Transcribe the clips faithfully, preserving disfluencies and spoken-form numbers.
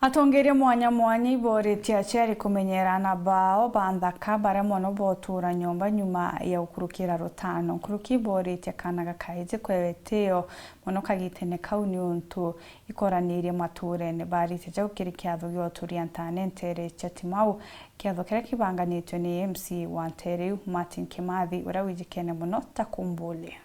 Atongeria mwanya mwanya ibooritie aciari kumenyera aana bao ba nthaka baria mono botuura nyomba nyuma ya gukurukira rutano. Nkuruki ibooritie kaana ga kaiji kwewa itio mono kagitene kau niuntu ikoranirie matuurene. Baaritie jau kiri kiatho gia uturia ntaane nteere cia Timau, kiatho kiria kibanganitwe ni M C wa nteere iu, Martin Kimathi, uria wijikene mono ta Kumbuli.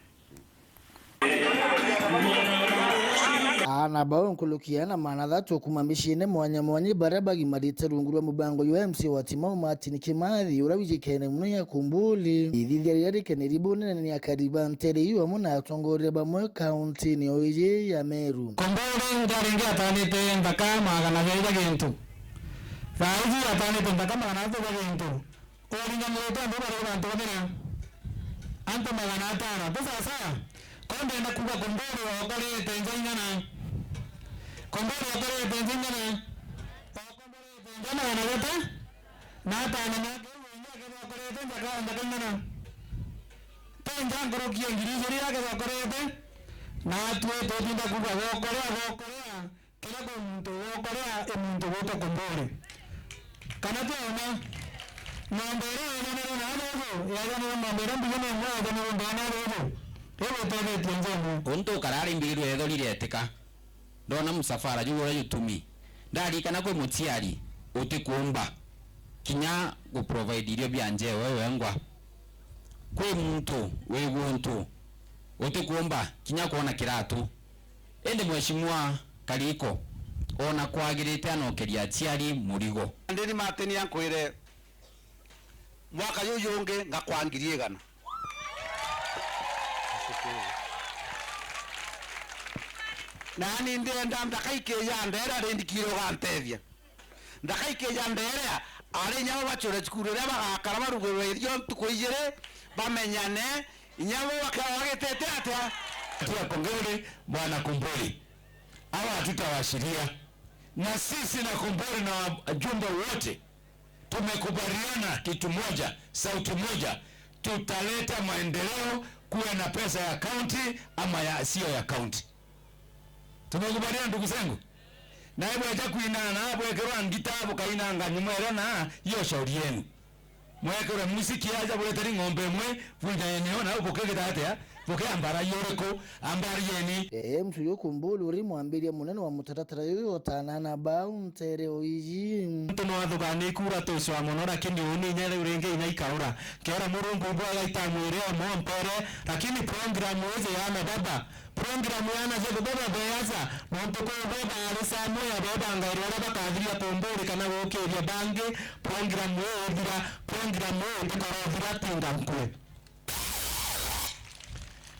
Aana bau nkuruki ya aana magana athatu kuuma miciine mwanya mwanya baria bagimarite rungu rwa mubango jwa M C wa Timau Martin Kimathi, uria wijikene mono ya Kumbuli. Ithithia riria rikeneri bunene ni akari ba nteere iu amwe na atongoria bamwe kauntine o iji ya Meru. Kumbuli ntaringi ataanite nthaka magana jairi ja gintu. Thaa iji ataanite nthaka magana athatu ja gintu. Uringanirite antu bari bantu bathira antu magana atano. Ti sawasawa? Ko ndenda kuuga Kumbuli okorete nja ing'ana? Kumbuli okorete nja ing'ana? Okomborete nja magana jata na atano, na kiu wingi akethira okorete nja ka, nja kaing'ana? Ti nja nkuruki ya ngiri ijiri akethira okorete? Natwi tutinda kuuga gokorea, gokorea. Kiria kwi muntu wokorea i muntu gwitwa Kumbuli. Kana ti uma? Ng'ombe iria yeejanirwe na athuthu, yeejanirwe ng'ombe iria mbigi ni imwe yeejanirwe ndeene athuthu. Riu uteethetie nja imwe. Untu ukara ari mbigirwe ethori rietika. Ndona msafara juu uria jutumi. Ndarikana kwi muciari utikuumba kinya gu provide irio bia nja ewe wengwa. Kwi muntu wi guntu utikuumba kinya kwona kiratu. Indi Mheshimiwa Kariko, ona kwagirite anokeria aciari murigo. Ndini Martin ankwire, mwaka juju jungi ngakwa ngiri igana. Nani ndienda nthaka ikija ndeera ri ndikire ugantethia. Nthaka ikija ndeerea, ari inya bo bacure cukuru iria bagakara barugurwe irio ntuku ijiri, bamenyane, inya bo bakea bagitete atia? Tia Kumbuli, bwana Kumbuli. Hawa hatutawashiria. Na sisi na Kumbuli na wajumbe wote tumekubaliana kitu moja, sauti moja, tutaleta maendeleo kuwe na pesa ya county ama ya sio ya county. Tumekubaliana, ndugu zangu? Na ibweja kwinana, bwekerwa ngita, bukainanga nyuma iria na, hiyo shauri yenu. Mwekerwe muziki aja, bweteri ng'ombe imwe, bwinanene yo, na bukigita atia? Bukiambara iyo uriku? Ambarieni. Ee, mtu yukumbuli uri mwambiria munene wa mutaratara uyu otanana bau ntere o iji. Antu no athugaane ikura tucwa mono, lakini uni inya riu ringi inya ikaura. Nkera Murungu ibwega itamwire omo mpere, lakini program iji yana baba. Program yana cia kuthoma beaca, nontu kwi bo baari Samuel, bebangairwe uria bakathiria Kumbuli kana gukiria bangi, program ii ithira, program ii ndikorothira tinga nkue.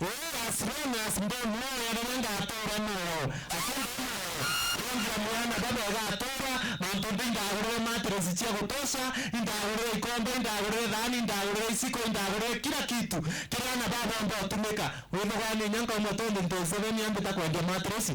Ii, as long as ndi muoyo, riria ngatuura muoyo, ati ndi muoyo, program yana baba igatuura, nontu ndi ndagurire mattress cia gutosha, indagurire ikombe, indagurire thaani, indagurire iciko, indagurire kila kitu kiria ana baba omba utumika. Withugania inya nkauma twenty twenty-seven ambita kwendia mattress?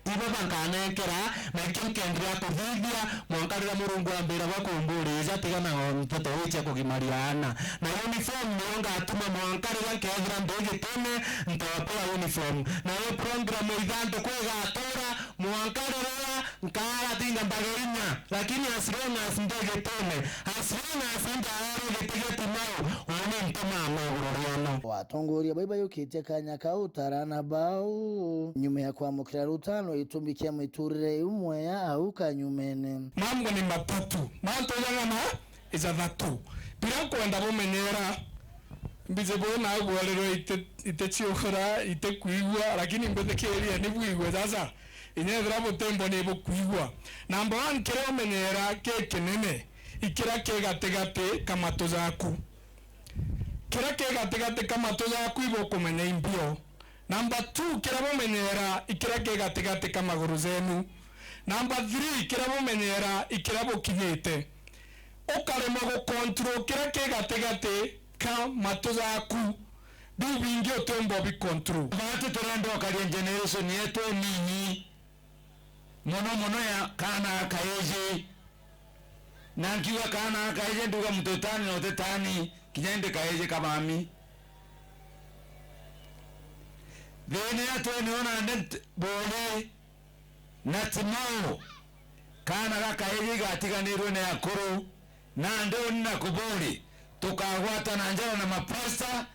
Ibo bankanenkera, na ikio nkenderea kuthithia, mwanka riria Murungu ambira gwa kumburi, ija tigana na nteto ii cia kugimaria aana. Na uniform niyo ngatuma mwanka riria nkethira ndi gitene, ntotea uniform. Na ii program ithanduku igatura, mwanka riria nkaara tinga mbaga inya. Lakini as long as ndi gitene, as long as ndaara giti gia Timau, uni ntumaa maguru riono. Atongoria bai bayukitie kanya kau ta aana bau, nyuma ya kwamukira rutano gitumi kia miturire iu mwea au kanyumene. Mambo ni matatu, mantu jang'ana ijathatu, biria nkwenda bumenyera. Mbiji buu nau bwerirwe ite, iteciukura, itekwigua, lakini mbithikirie ni bwigue jaja, inya ethira butimbwa ni bukwigua. Number one, kiria umenyera ki kinene, ikira ki gatigati ka matu jaku. Kiria ki gatigati ka matu jaku ibukumenya imbio. Number two, kiria bumenyera, ikira ki gatigati ka maguru jenu. Number three, kiria bumenyera, ikira bukinyite. Ukaremwa gu control kiria ki gatigati ka matu jaku. Biu bingi utiumba ubi control. Batu turenda ukaria generation yetu nini. Mono mono ya kaana ga kaiji. Na nkiuga kaana ga kaiji, ndiuga muntu utani na utitani, kinya indi kaiji ka mami. Thina ya twenty one hundred buri na Timau, Kaana gakaiji igatiganirwe ni akuru, nandi uni na kuburi, tukagwatana njara na mapasta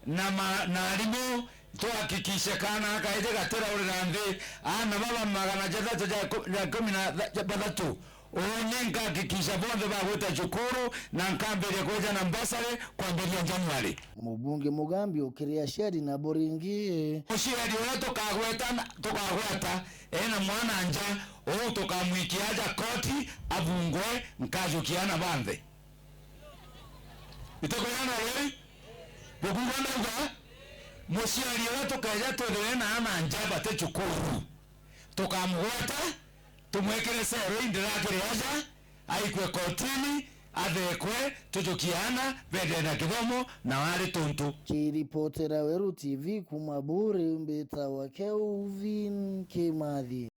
na ma-, na arimu, tuhakikishe kaana gakaiji gatiraurira nthi. Aana baba magana jathatu ja ku-, ja kumi na tha-, ja bathatu, uni nkahakikisha bonthe bagwita cukuru na nkambiria kweja na bursary kwambiria January. Mubunge Mugambi ukiri aciari nabo ringi. Muciari uria tukagweta na, tukagwata ena mwana nja, uu tukamwikia aja koti, abungwe, nkajukia aana banthe. Itikwirana ri? Bukuigua ndauga? Muciari uria tukeja twithirwe na aana nja bati cukuru, tukamugweta, tumwikire cero indirakiri aja, aikue kotini, athekwe, tujukie aana, bendere na kithomo, na wari tuntu. Kiripotera Weru T V kuma Buri, mbitawa Kelvin Kimathi.